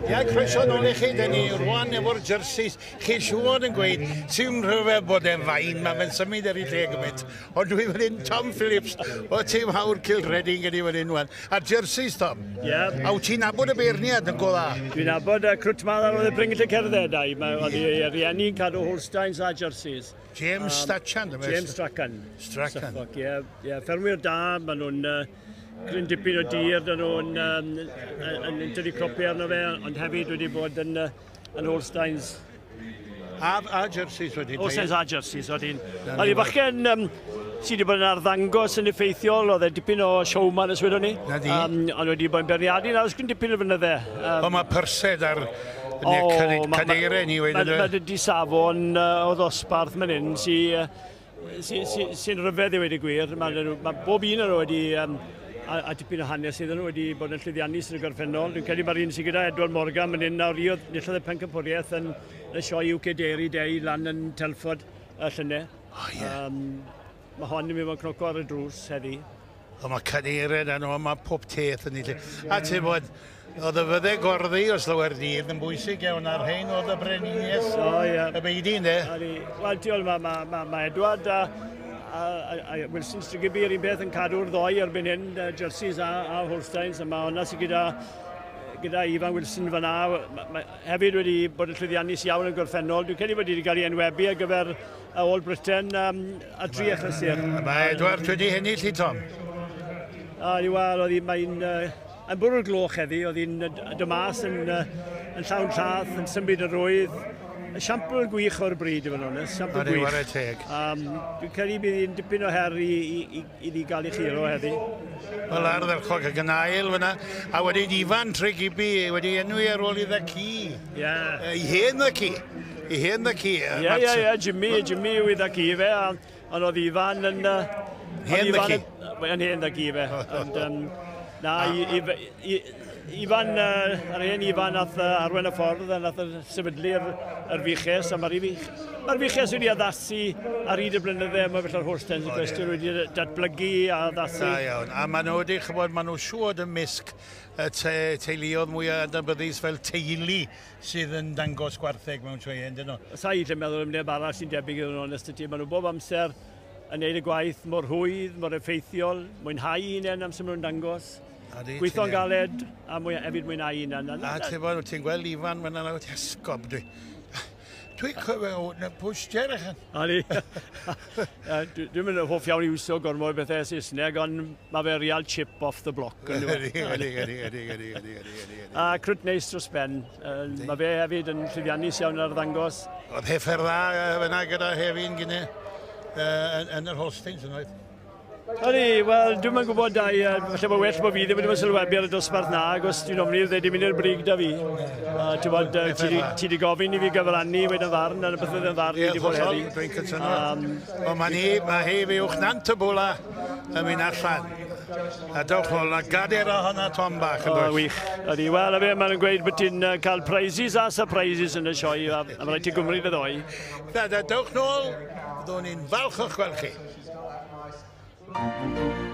Ia, croeso nôl i chi, dyn ni rwan efo'r jerseys. Chi siŵr yn gweud, sy'n rhyfedd bod e'n fain, mae fe'n symud ar ei lle gymaint. Ond dwi fan hyn, Tom Phillips, o tîm Howard Cilreding gyda fan hyn wan. A'r jerseys, Tom? Ie. Yeah. A wyt ti'n nabod y beirniad yn go dda? Dwi'n nabod y crwt ma oedd y bryngell y cerdded, ai. Mae oedd ei rieni'n cadw Holsteins a jerseys. James Strachan, James Strachan. Strachan. Suffolk, ie. Yeah. Yeah, ffermwyr da, maen nhw'n gryn dipyn o dir, dyn nhw'n yn dynnu cropiau arno fe, ond hefyd wedi bod yn Holsteins. A jerseys wedi. Holsteins a jerseys, oedd hi'n. Oedd hi bachgen sydd wedi bod yn arddangos yn effeithiol, oedd e dipyn o showman os wedwn ni. Na di. Ond wedi bod yn beirniadu, nawr ys dipyn o fynydde. Ond mae persed ar cadeiriau ni wedi. Mae di safon o ddosbarth man hyn sy'n rhyfedd i wedi gwir. Mae bob un o'n nhw wedi a dipyn o hanes iddyn nhw wedi bod yn llwyddiannus yn y gorffennol. Dwi'n credu mae'r un sydd gyda Edward Morgan yn un nawr i oedd enillodd y pencampwriaeth yn y sioe UK Dairy Day lan yn Telford y llynedd. O ie. Mae hon yn mynd fo'n cnoco ar y drws heddi. O, mae cadeiriau yna nhw, mae pob teth yn ei lle. A ti'n bod, oedd y fydde gorddi os lawer dydd yn bwysig iawn ar rhain oedd y brenhines. O ie. Y beidi, ynddo? Wel, ti'n mae Edward a Wilson Strigiby yr un beth yn cadw'r ddoi erbyn hyn, jerseys a Holsteins, a mae hwnna sydd gyda Ifan Wilson fan'na, hefyd wedi bod yn llwyddiannus iawn yn gorffennol. Dwi'n credu bod wedi cael ei enwebu ar gyfer All Britain a tri achlysur. Mae Edward wedi ennill i Tom. Wel, oedd mae'n yn bwrw'r gloch heddi, oedd hi'n dymas yn llawn llath, yn symud y rwydd. Siampl gwych o'r bryd, i fod yn onest. Siampl gwych. Whare teg. Dwi'n credu bydd hi'n dipyn o her i gael ei churo heddi. Wel, ardderchog ac yn ail fyna. A wedyn Ifan Tregibi wedi enwi ar ôl iddo ci. Ie. I hen dda ci. I hen dda ci. Ie, ie, ie. Jimmy yw iddo ci fe. Ond oedd Ifan yn... Hen dda ci. Yn hen dda ci fe. Ond, na, Ifan, yr hen Ifan nath arwain y ffordd a nath sefydlu'r fuches, a mae'r fuches wedi addasu ar hyd y blynydde, mae felly'r Holsteins yn gwestiwn wedi datblygu a addasu. Da iawn, a maen nhw wedi, chybod, maen nhw siŵr ymysg y teuluoedd mwyaf adnabyddus fel teulu sydd yn dangos gwartheg mewn sioeau, yndyn nhw? Sa i lle meddwl am neb arall sy'n debyg iddyn nhw, onest y ti, maen nhw bob amser yn neud y gwaith mor rhwydd, mor effeithiol, mwynhau hunain amser maen nhw'n dangos. Gweithio'n galed a hefyd mwynhau hunan. A ti'n bod, ti'n gweld Ifan fyna nawr, esgob dwi. Dwi'n cofio, pwysger eich. A ni. Dwi'n mynd hoff iawn i wso gormod bethau Saesneg, ond mae fe real chip off the block. Ydy, ydy, ydy, ydy, ydy, ydy. A crwt neis dros ben. Mae fe hefyd yn llwyddiannus iawn ar ddangos. Oedd heffer dda fyna gyda hefyd gyda yn yr Holsteins yn oedd. Ydy, wel, dwi'm yn gwybod, falle bod well bod fi ddim wedi bod yn sylwebu ar y dosbarth na, achos dwi'n ofni dde di mynd i'r brig da fi. Ti'n bod, ti di gofyn i fi gyfrannu wedi yn farn, a beth oedd yn farn wedi bod heddi. Dwi'n cytuno. Ond mae hi fi uwch nant y bwla yn mynd allan. A dewch nôl, a gader o hwnna Tom bach yn dweud. O, wych. Ydy, wel, a fe, maen nhw'n gweud bod ti'n cael prizes a surprises yn y sioe, a mae'n rhaid ti gymryd y ddoi. Da, dewch nôl, byddwn ni'n falch o'ch gweld chi. Thank you.